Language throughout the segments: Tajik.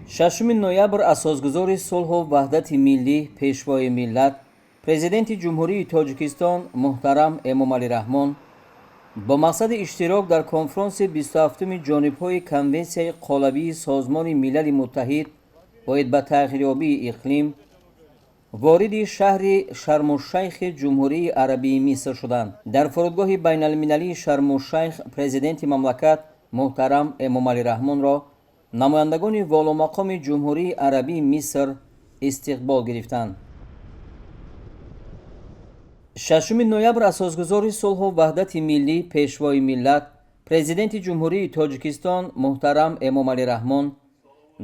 6 ноябр асосгузори сулҳу ваҳдати миллӣ, Пешвои миллат, Президенти Ҷумҳурии Тоҷикистон муҳтарам Эмомалӣ Раҳмон бо мақсади иштирок дар конфронси 27-уми ҷонибҳои Конвенсияи қолабии Созмони Милали Муттаҳид оид ба тағйирёбии иқлим вориди шаҳри Шармушайхи Ҷумҳурии Арабии Миср шуданд. Дар фурудгоҳи байналмилалии Шармушайх президенти мамлакат муҳтарам Эмомалӣ Раҳмонро намояндагони воломақоми Ҷумҳурии Арабии Миср истиқбол гирифтанд. 6 ноябр асосгузори сулҳу ваҳдати миллӣ, Пешвои миллат, Президенти Ҷумҳурии Тоҷикистон муҳтарам Эмомалӣ Раҳмон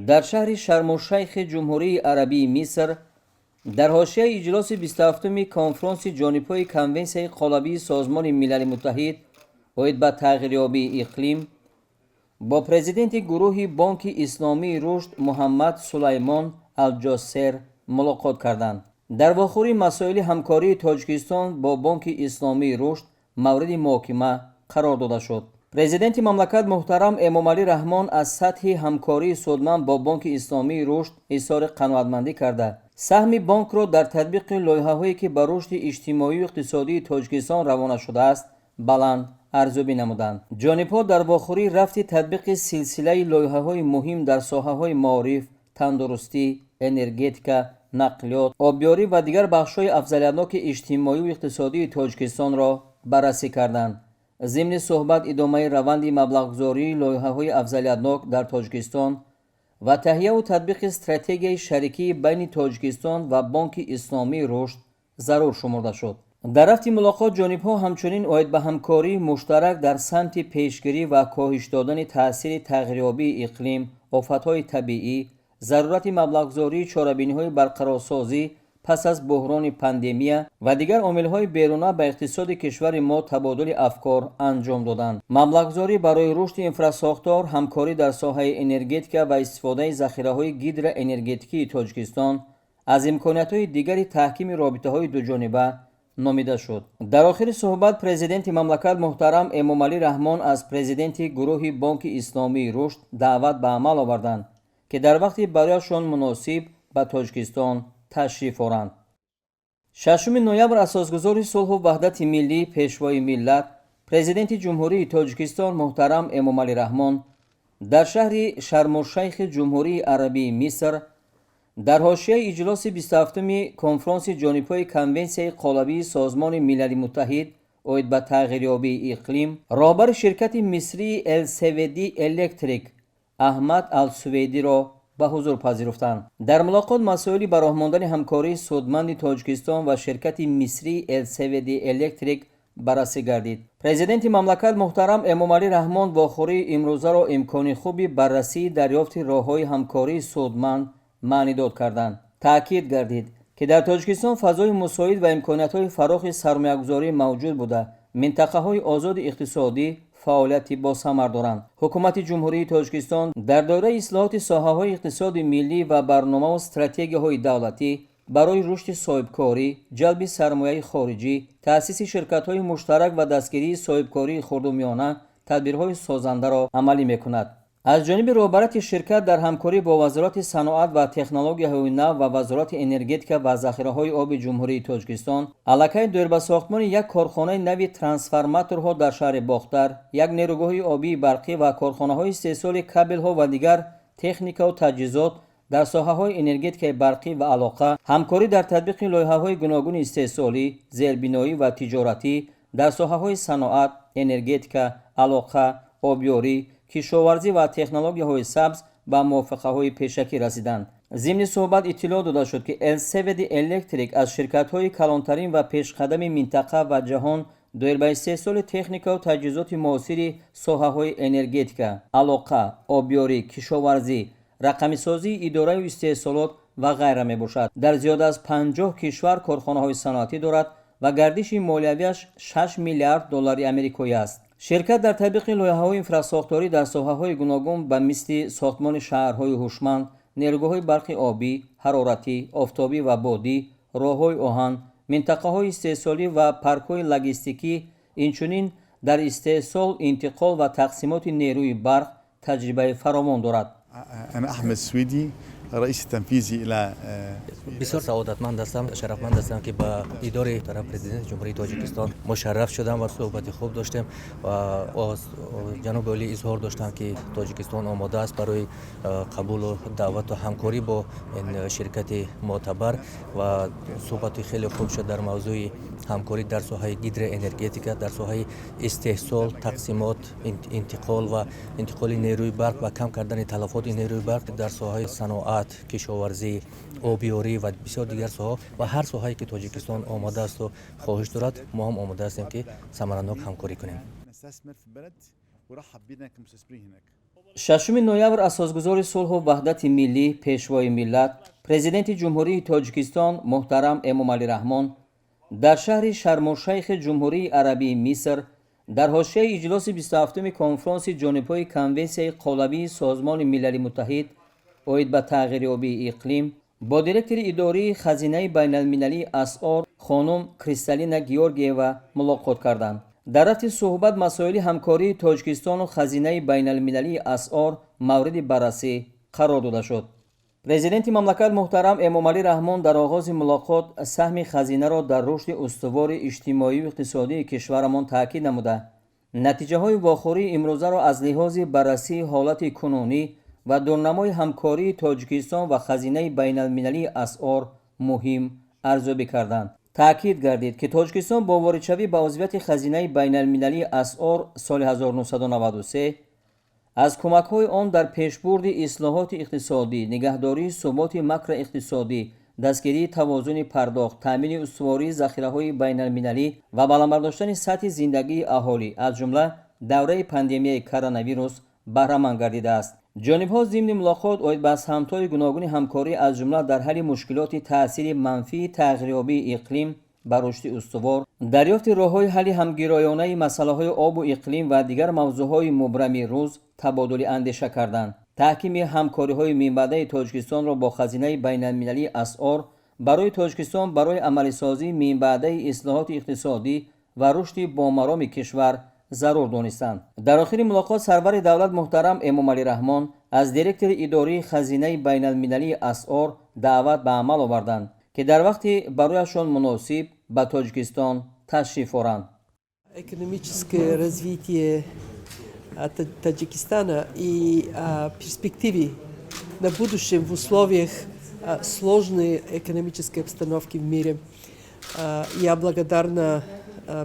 дар шаҳри Шармушайхи Ҷумҳурии Арабии Миср дар ҳошияи иҷлоси 27-уми конфронси ҷонибҳои Конвенсияи қолабии Созмони Милали Муттаҳид оид ба тағйирёбии иқлим бо президенти гурӯҳи Бонки Исломии Рушд Муҳаммад Сулаймон Алҷосер мулоқот карданд. Дар вохӯрӣ масоили ҳамкории Тоҷикистон бо Бонки Исломии Рушд мавриди муҳокима қарор дода шуд. Президенти мамлакат муҳтарам Эмомалӣ Раҳмон аз сатҳи ҳамкории судманд бо Бонки Исломии Рушд изҳори қаноатмандӣ карда, саҳми бонкро дар татбиқи лоиҳаҳое, ки ба рушди иҷтимоию иқтисодии Тоҷикистон равона шудааст, баланд арзёбӣ намуданд. Ҷонибҳо дар вохӯрӣ рафти татбиқи силсилаи лоиҳаҳои муҳим дар соҳаҳои маориф, тандурустӣ, энергетика, нақлиёт, обёрӣ ва дигар бахшҳои афзалиятноки иҷтимоию иқтисодии Тоҷикистонро баррасӣ карданд. Зимни суҳбат идомаи раванди маблағгузории лоиҳаҳои афзалиятнок дар Тоҷикистон ва таҳияву татбиқи стратегияи шарикии байни Тоҷикистон ва Бонки Исломии Рушд зарур шумурда шуд. Дар рафти мулоқот ҷонибҳо ҳамчунин оид ба ҳамкории муштарак дар самти пешгирӣ ва коҳиш додани таъсири тағйирёбии иқлим, офатҳои табиӣ, зарурати маблағгузории чорабиниҳои барқарорсозӣ пас аз буҳрони пандемия ва дигар омилҳои беруна ба иқтисоди кишвари мо табодули афкор анҷом доданд. Маблағгузорӣ барои рушди инфрасохтор, ҳамкорӣ дар соҳаи энергетика ва истифодаи захираҳои гидроэнергетикии Тоҷикистон аз имкониятҳои дигари таҳкими робитаҳои дуҷониба номида шуд. Дар охири суҳбат президенти мамлакат муҳтарам Эмомалӣ Раҳмон аз президенти гурӯҳи Бонки Исломии Рушд даъват ба амал оварданд, ки дар вақти барояшон муносиб ба Тоҷикистон ташриф оранд. 6 ноябр асосгузори сулҳу ваҳдати миллӣ, Пешвои миллат, Президенти Ҷумҳурии Тоҷикистон муҳтарам Эмомалӣ Раҳмон дар шаҳри Шармушайхи Ҷумҳурии Арабии Миср дар ҳошияи иҷлоси 27-уми конфронси ҷонибҳои Конвенсияи қолабии Созмони Милали Муттаҳид оид ба тағйирёбии иқлим роҳбари ширкати мисрии Элсеведи Электрик Аҳмад Алсуведиро ба ҳузур пазируфтанд. Дар мулоқот масоили ба роҳ мондани ҳамкории судманди Тоҷикистон ва ширкати мисрии Элсеведи Электрик баррасӣ гардид. Президенти мамлакат муҳтарам Эмомалӣ Раҳмон вохӯрии имрӯзаро имкони хуби баррасии дарёфти роҳҳои ҳамкории судманд маънидод карданд. Таъкид гардид, ки дар Тоҷикистон фазои мусоид ва имкониятҳои фарохи сармоягузорӣ мавҷуд буда, минтақаҳои озоди иқтисодӣ фаъолияти босамар доранд. Ҳукумати Ҷумҳурии Тоҷикистон дар доираи ислоҳоти соҳаҳои иқтисоди миллӣ ва барномаву стратегияҳои давлатӣ барои рушди соҳибкорӣ, ҷалби сармояи хориҷӣ, таъсиси ширкатҳои муштарак ва дастгирии соҳибкории хурду миёна тадбирҳои созандаро амалӣ мекунад. Аз ҷониби роҳбарияти ширкат дар ҳамкорӣ бо Вазорати саноат ва технологияҳои нав ва Вазорати энергетика ва захираҳои оби Ҷумҳурии Тоҷикистон аллакай доир ба сохтмони як корхонаи нави трансформаторҳо дар шаҳри Бохтар, як нерӯгоҳи обии барқӣ ва корхонаҳои истеҳсоли кабелҳо ва дигар техникаву таҷҳизот дар соҳаҳои энергетикаи барқӣ ва алоқа, ҳамкорӣ дар татбиқи лоиҳаҳои гуногуни истеҳсолӣ, зербиноӣ ва тиҷоратӣ дар соҳаҳои саноат, энергетика, алоқа, обёрӣ, кишоварзӣ ва технологияҳои сабз ба мувофиқаҳои пешакӣ расиданд. Зимни суҳбат иттилоъ дода шуд, ки Элсеведи Электрик аз ширкатҳои калонтарин ва пешқадами минтақа ва ҷаҳон доир ба истеҳсоли техникаву таҷҳизоти муосири соҳаҳои энергетика, алоқа, обёрӣ, кишоварзӣ, рақамисозии идораю истеҳсолот ва ғайра мебошад. Дар зиёда аз 50 кишвар корхонаҳои саноатӣ дорад ва гардиши молиявиаш 6 миллиард доллари амрикоӣ аст. Ширкат дар татбиқи лоиҳаҳои инфрасохторӣ дар соҳаҳои гуногун, ба мисли сохтмони шаҳрҳои ҳушманд, нерӯгоҳҳои барқи обӣ, ҳароратӣ, офтобӣ ва бодӣ, роҳҳои оҳан, минтақаҳои истеҳсолӣ ва паркҳои логистикӣ, инчунин дар истеҳсол, интиқол ва тақсимоти нерӯи барқ таҷрибаи фаровон дорад. أنا أحمد السويدي، الرئيس التنفيذي إلى Бисёр саодатманд ҳастам, шарафманд ҳастам, ки ба дидори муҳтарам Президенти Ҷумҳурии Тоҷикистон мушарраф шудам ва суҳбати хуб доштем ва ҷаноби олӣ изҳор доштанд, ки Тоҷикистон омода аст барои қабулу даъвату ҳамкорӣ бо ин ширкати мӯътабар. Ва суҳбати хеле хуб шуд дар мавзӯи ҳамкорӣ дар соҳаи гидроэнергетика, дар соҳаи истеҳсол, тақсимот, интиқол ва интиқоли нерӯи барқ ва кам кардани талафоти нерӯи барқ, дар соҳаи саноат, кишоварзӣ, обиёрӣ ва бисёр дигар соҳаҳо. Ва ҳар соҳае ки Тоҷикистон омода асту хоҳиш дорад, мо ҳам омода ҳастем, ки самаранок ҳамкорӣ кунем. نستثمر في البلد ورحب بنا كمستثمرين هناك. 6 ноябр Асосгузори сулҳу ваҳдати миллӣ, Пешвои миллат, Президенти Ҷумҳурии Тоҷикистон муҳтарам Эмомалӣ Раҳмон дар шаҳри Шармушайхи Ҷумҳурии Арабии Миср дар ҳошияи иҷлоси 27-уми Конфронси ҷонибҳои Конвенсияи қолабии Созмони Милали Муттаҳид оид ба тағйирёбии иқлим бо директори идории Хазинаи байналмилалии асъор хонум Кристалина Георгиева мулоқот карданд. Дар рафти суҳбат масоили ҳамкории Тоҷикистону Хазинаи байналмилалии асъор мавриди баррасӣ қарор дода шуд. Президенти мамлакат муҳтарам Эмомалӣ Раҳмон дар оғози мулоқот саҳми хазинаро дар рушди устувори иҷтимоию иқтисодии кишварамон таъкид намуда, натиҷаҳои вохӯрии имрӯзаро аз лиҳози баррасии ҳолати кунунӣ ва дурнамои ҳамкории Тоҷикистон ва Хазинаи байналмилалии асъор муҳим арзёбӣ карданд. Таъкид гардид, ки Тоҷикистон бо воридшавӣ ба узвияти Хазинаи байналмилалии асъор соли 1993 аз кӯмакҳои он дар пешбурди ислоҳоти иқтисодӣ, нигаҳдории суботи макроиқтисодӣ, дастгирии тавозуни пардохт, таъмини устувории захираҳои байналмилалӣ ва баланд бардоштани сатҳи зиндагии аҳолӣ, аз ҷумла давраи пандемияи коронавирус, баҳраманд гардидааст. Ҷонибҳо зимни мулоқот оид ба самтҳои гуногуни ҳамкорӣ, аз ҷумла дар ҳалли мушкилоти таъсири манфии тағйирёбии иқлим ба рушди устувор, дарёфти роҳҳои ҳалли ҳамгироёнаи масъалаҳои обу иқлим ва дигар мавзӯъҳои мубрами рӯз табодули андеша карданд. Таҳкими ҳамкориҳои минбаъдаи Тоҷикистонро бо Хазинаи байналмилалии асъор барои Тоҷикистон барои амалисозии минбаъдаи ислоҳоти иқтисодӣ ва рушди бомароми кишвар зарур донистанд. Дар охири мулоқот сарвари давлат муҳтарам Эмомалӣ Раҳмон аз директори идории Хазинаи байналмилалии асъор даъват ба амал оварданд, ки дар вақти барояшон муносиб ба Тоҷикистон ташриф оранд. Экономическое развитие Таджикистана и перспективы на будущем в условиях сложной экономической обстановки в мире. Я благодарна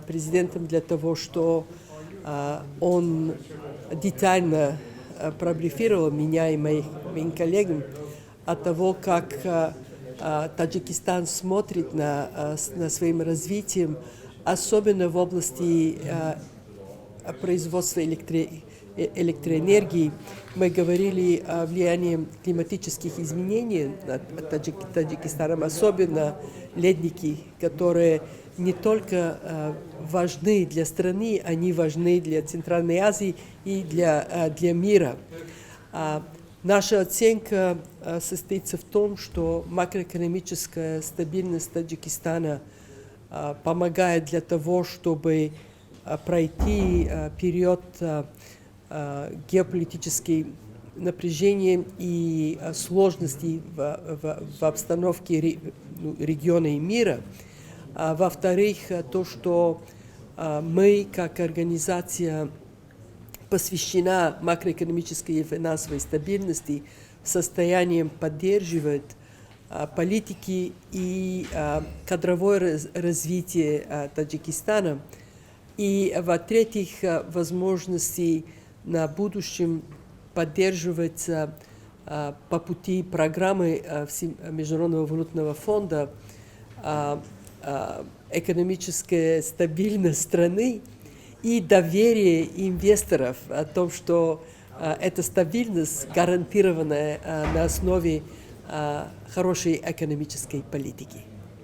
президентам для того, что он детально пробрифировал меня и моим коллегам от того, как Таджикистан смотрит на своим развитием, особенно в области производства электроэнергии. Мы говорили о влиянии климатических изменений над Таджикистаном, особенно ледники, которые не только важны для страны, они важны для Центральной Азии и для мира. Наша оценка состоится в том, что макроэкономическая стабильность Таджикистана помогает для того, чтобы пройти период геополитической напряжения и сложностей в обстановке, ну, региона и мира. А во-вторых, то, что мы, как организация, посвящена макроэкономической и финансовой стабильности, в состоянии поддерживать политики и кадровое развитие Таджикистана. И, в-третьих, возможности на будущем поддерживать по пути программы Международного валютного фонда экономическая стабильность страны и доверие инвесторов о том, что эта стабильность гарантированная на основе хорошей экономической политики.